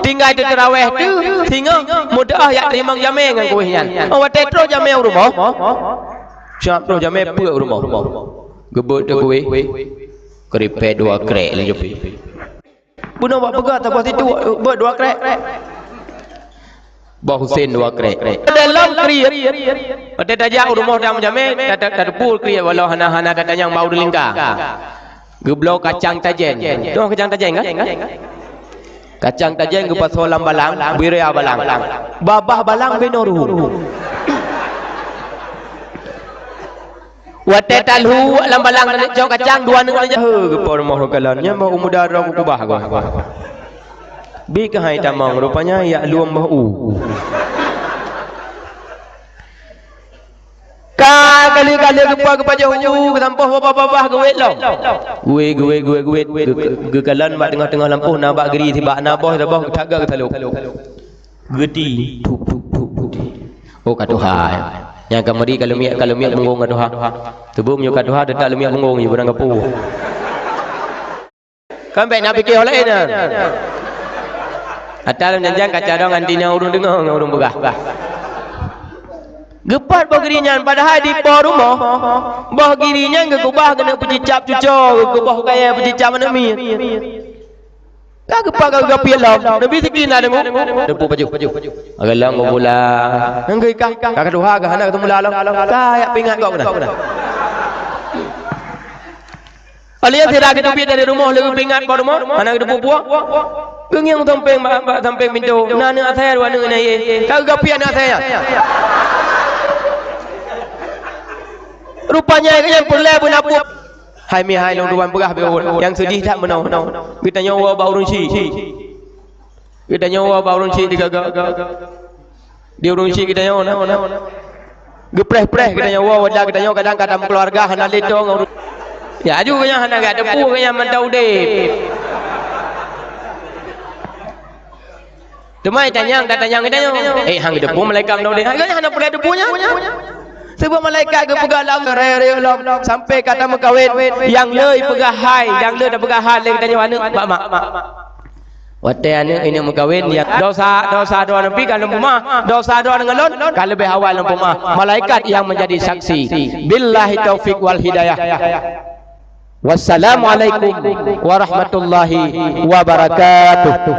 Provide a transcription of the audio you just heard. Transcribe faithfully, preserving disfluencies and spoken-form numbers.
Tinggai teutarawéh teuh singoh, meudoá jak teurimong jamé ngon kuéh nyan. Oh, watée troh jamé u rumoh, siap troh jamé peuet u rumoh. Geubeuet teuh kuéh, keuripée dua krék laju pih. Bunoe bak peugah saboh situ, beuet dua krék. Boh Husen dua krék. Dalam kriet, watée tajak u rumoh dam jamé, ta-, ta-, tateupeue kriet walau hana-hana tatanyong bak ureuëng lingka. Geubloe kacang tajén. Teuh kacang tajén kan? Kacang tajén geupasoe lam balang, beuria balang. Babah balang binoe ruhu. Watée talhue lam balang, cok kacang dua neuk laju. He, geupo rumoh geukalon. Nyan boh u muda droe kukubah goe. Bi keuhai tamong, rupanya yak lom boh u. Ka kali-kali geupa geupajoh u, geusampôh babah-babah geuwét lom. Geuwét, geuwét, geuwét, geuwét. Geu-, geukalon bak teungoh-teungoh lampôh na bak giri sibak, na boh saboh geuthagak geusalôb. Geuti, thup, thup, thup, thup. Oh, ka tuha. Nyang ka meuri ka leumiek, ka leumiek punggong ka tuha. Teubeuem nyoe ka tuha, teutap leumiek punggong nyoe beurang gapu. Kan bék na pike ho laén na. Ata lom janjang kaca dong anti nyan ureuëng deungoe ngon ureuëng peugah. Geupat boh giri nyan, padahai di po rumoh, boh giri nyan geukubah keuneuk peucicap cuco, geuboh kayée peucicap aneuk miet. Ka geupat ka geupiet lom, neubi sikli na deungoe, teupeue paju. Agak lom geupulang. Nyan geuika, ka ka tuha ka hana geuteumeula lom. Ka yak peuingat gob keunan. Alèh sira geuteubiet dari rumoh lé geupeuingat bak rumoh, hana geuteupeue-peue. Geungieng sampéng bak, bak sampéng pintoe. Na aneuk asèe dua aneuk na yé. Ka geugapi aneuk asèe nyan. Rupanya geuhnyan peureulèe beuna peue. Hai meuhai lôn tuan peugah beuôt. Nyang seudeh that meunoe. Geutanyoe woe bak ureueng chik. Geutanyoe woe bak ureueng chik digaga. Di ureueng chik geutanyoe na, na. Geupreh-preh geutanyoe woe, wadah geutanyoe kadang ka dalam keuluwarga hana lé toe ngon ureueng. Ya, aju geuhnyan hana geuteupeue geuhnyan mantong udép. Teuma tanyong, tatanyong geutanyoe. Eh, han geuteupeue malaikat mantong udép. Geuhnyan hana peureulèe teupeue nyan. Sabab malaikat geupeugah lom, ré-ré lom, sampai ka tameukawen, nyang le ipeugah hai, nyang le tapeugah hai lé geutanyoe aneuk bak mak. Watèe aneuk inong meukawen, ya, dosa, dosa droeneuh pih ka lôn peumah, dosa droeneuh ngon lôn ka leubeh awai lôn peumah. Malaikat nyang menjadi saksi. Billahi taufik wal hidayah. Wassalamualaikum warahmatullahi wabarakatuh.